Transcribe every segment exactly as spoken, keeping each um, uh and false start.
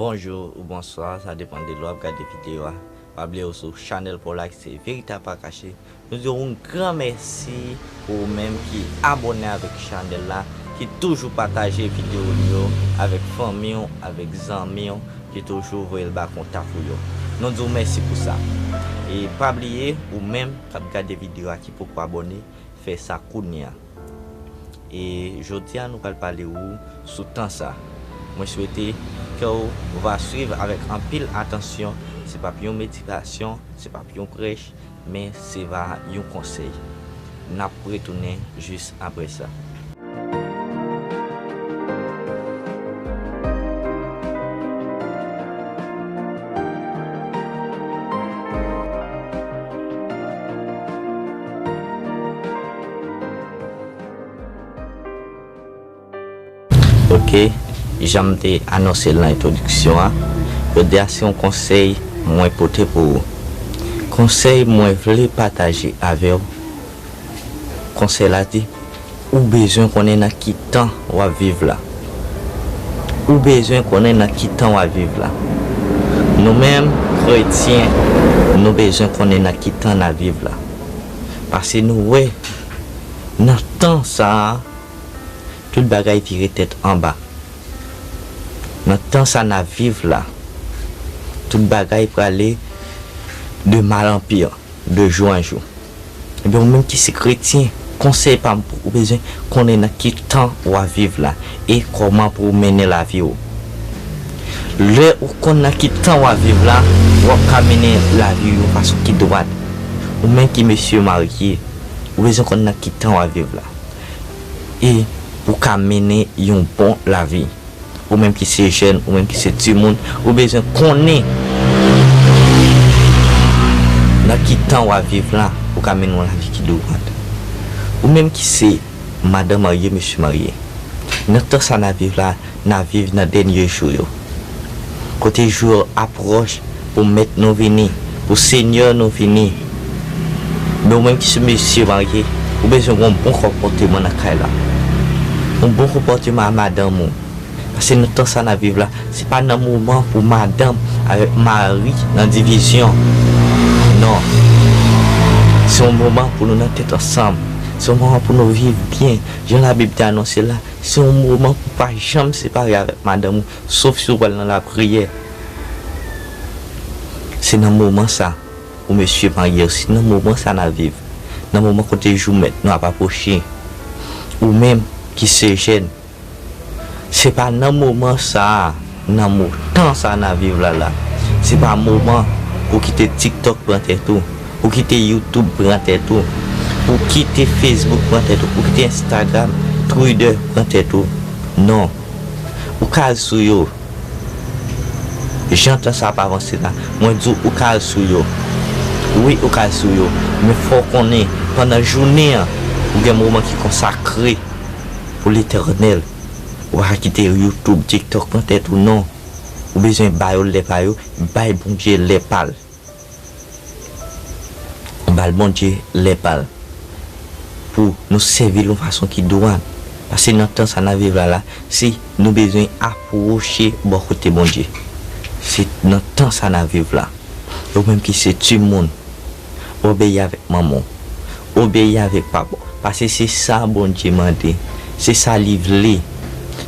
Bonjou ou bonswa, sa depann de lè w ap gade videyo a. Pa bliye w sou chanèl pa w la ki se Verite a pa kache. Nou di w yon gran mèsi pou ou menm ki abòne avèk chanèl la, ki toujou pataje videyo nou yo avèk fanmi w, avèk zanmi w, ki toujou voye l ba kontak ou yo. Nou di w mèsi pou sa. E pa bliye, ou menm k ap gade videyo a ki poko abòne, fè sa kounye a. E jodi a nou pral pale ou sou tan sa. Mwen swete ke w va swiv avèk anpil atansyon. Se p ap yon medikasyon, se p ap yon prèch, men se va yon konsèy. N ap retounen jis apre sa. Ok, jan m te anonse l nan entwodiksyon an, jodi a se yon konsèy mwen pote pou ou. Konsèy mwen vle pataje avè w. Konsèy la di, ou bezwen konnen nan ki tan w ap viv la. Ou bezwen konnen nan ki tan w ap viv la. Nou menm, kretyen, nou bezwen konnen nan ki tan n ap viv la. Paske nou wè, nan tan sa a, tout bagay vire tèt anba. Nan tan sa n ap viv la, tout bagay prale de mal an pi, de jou an jou. Ebyen, ou menm ki se kretyen, konsèy pa m pou ou, bezwen konnen nan ki tan w ap viv la e kòman pou w mennen lavi w. Lè ou konn nan ki tan w ap viv la, w ap ka mennen lavi w yon fason ki dwat. Ou menm ki mesye marye, ou bezwen konn nan ki tan w ap viv la e pou w ka mennen yon bon lavi. Ou menm ki se jèn, ou menm ki se timoun, ou bezwen konnen nan ki tan w ap viv la pou w ka mennen yon lavi ki dwat. Ou menm ki se madanm marye, mesye marye, nan tan sa n ap viv la, n ap viv nan dènye jou yo. Kote jou yo ap pwòch pou Mèt nou vini, pou Senyè nou vini. Men ou menm ki se mesye marye, ou bezwen gen yon bon konpòteman nan kay la. Yon bon konpòteman a madanm ou. Paske nan tan sa n ap viv la, se pa nan moman pou madanm avèk mari nan divizyon. Non. Se yon moman pou nou nan tèt ansanm. Se yon moman pou nou viv byen. Jan Labib te anonse la, se yon moman pou pa janm separe avèk madanm ou, sof si w pral nan lapriyè. Se nan moman sa, ou mesye marye, se nan moman sa n ap viv. Nan moman kote jou Mèt nou ap apwoche. Ou menm ki se jèn, se pa nan moman sa a, nan mo-, tan sa a n ap viv la la, se pa moman pou kite TikTok pran tèt ou, pou kite YouTube pran tèt ou, pou kite Facebook pran tèt ou, pou kite Instagram, Twitter pran tèt ou. Non. Ou ka al sou yo. Jan tan sa ap avanse la, mwen di w, ou ka al sou yo. Wi, ou ka al sou yo. Men fò w konnen, pandan jounen an, ou gen moman ki konsakre pou Letènèl. Ou pa ka kite YouTube, TikTok pran tèt ou, non. Ou bezwen ba yo lè pa yo, bay Bondye lè pa l. Ba l Bondye lè pa l. Pou nou sèvi l yon fason ki dwat. Paske nan tan sa n ap viv la la, se nou bezwen apwoche bò kote Bondye. Se nan tan sa n ap viv la. Ou menm ki se timoun, obeyi avèk manman w. Obeyi avèk papa w. Paske se sa Bondye mande. Se sa li vle.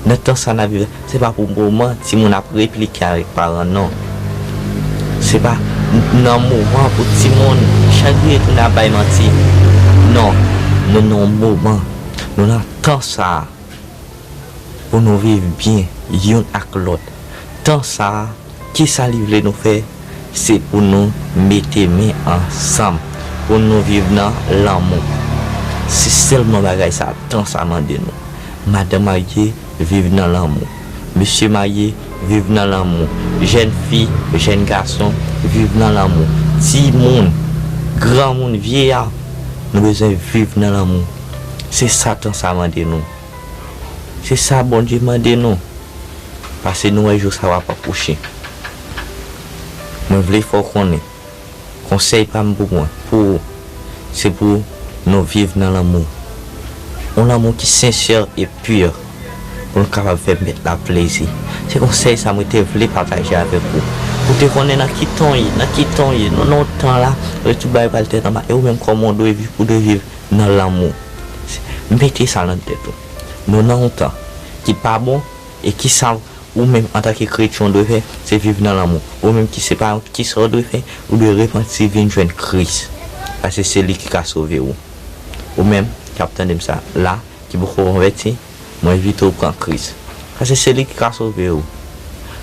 Nan tan sa n ap viv la, se pa pou moman timoun ap replike avèk paran, non. Se pa n-, nan moman pou timoun chak vire tounen ap bay manti. Non. Nou nan yon moman. Nou nan tan sa a pou nou viv byen youn ak lòt. Tan sa a, kisa li vle nou fè? Se pou nou mete men ansanm, pou nou viv nan lanmou. Se sèlman bagay sa tan sa mande nou. Madanm marye, viv nan lanmou. Mesye marye, viv nan lanmou. Jèn fi, jèn gason, viv nan lanmou. Timoun, granmoun, vyeya, nou bezwen viv nan lanmou. Se sa tan sa mande nou. Se sa Bondye mande nou. Paske nou wè jou sa w ap apwoche. Mwen vle fè w konnen, konsèy pa m pou mwen, pou ou, se pou nou viv nan lanmou. Yon lanmou ki sensè e pi, pou nou kapab fè Mèt la plezi. Se konsèy sa mwen te vle pataje avèk ou. Pou te konnen nan ki tan w ye, nan ki tan w ye, nan, nan yon tan la, lè tout bagay pral tèt anba, e ou menm kòman w dwe viv, ou dwe viv nan lanmou. Mete sa nan tèt ou. Nou nan yon tan ki pa bon, e ki sa ou menm antanke kretyen w dwe fè, se viv nan lanmou. Ou menm ki se pa, ki sa w dwe fè, ou dwe repanti, vin jwenn Kris. Paske se li ki ka sove ou. Ou menm k ap tande m sa la, ki poko konvèti, mwen envite w pran Kris. Paske se li ki ka sove w.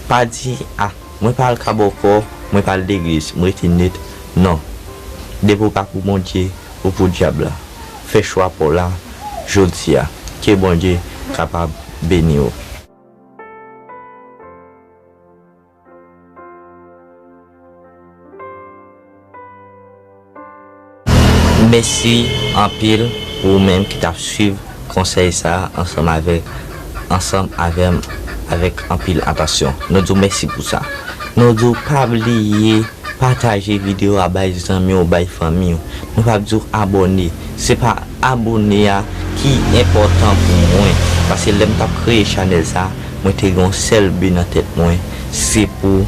Pa di, a, mwen pa al kaba ankò, mwen pa al legliz, mwen rete net. Non. Depi w pa pou Bondye, ou pou dyab la. Fè chwa pa w la, jodi a. Ke Bondye kapab beni w. Mèsi anpil pou ou menm ki t ap swiv konsèy sa a ansanm avèk, ansanm avè m avèk anpil atansyon. Nou di w mèsi pou sa. Nou di w pa bliye pataje videyo a bay zanmi w, bay fanmi w. Nou p ap di w abòne. Se pa abòne a ki enpòtan pou mwen. Paske lè m t ap kreye chanèl sa, mwen te gen yon sèl bi nan tèt mwen, se pou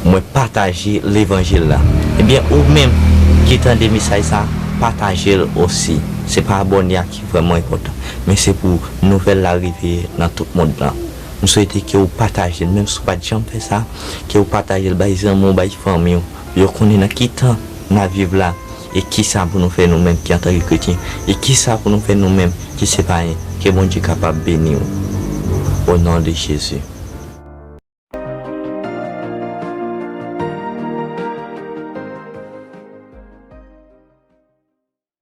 mwen pataje levanjil la. Ebyen, ou menm ki tande mesaj sa, pataje l osi. Se pa abòne a ki vrèman enpòtan, men se pou nouvèl la rive nan tout mond lan. M swete ke w pataje l, menm si w pa t janm fè sa, ke w pataje l bay zanmi w, bay fanmi w, pou yo konnen nan ki tan n ap viv la, e kisa pou nou fè nou menm ki antanke kretyen, e kisa pou nou fè nou menm ki se payen. Ke Bondye kapab beni w. O non de Jezi.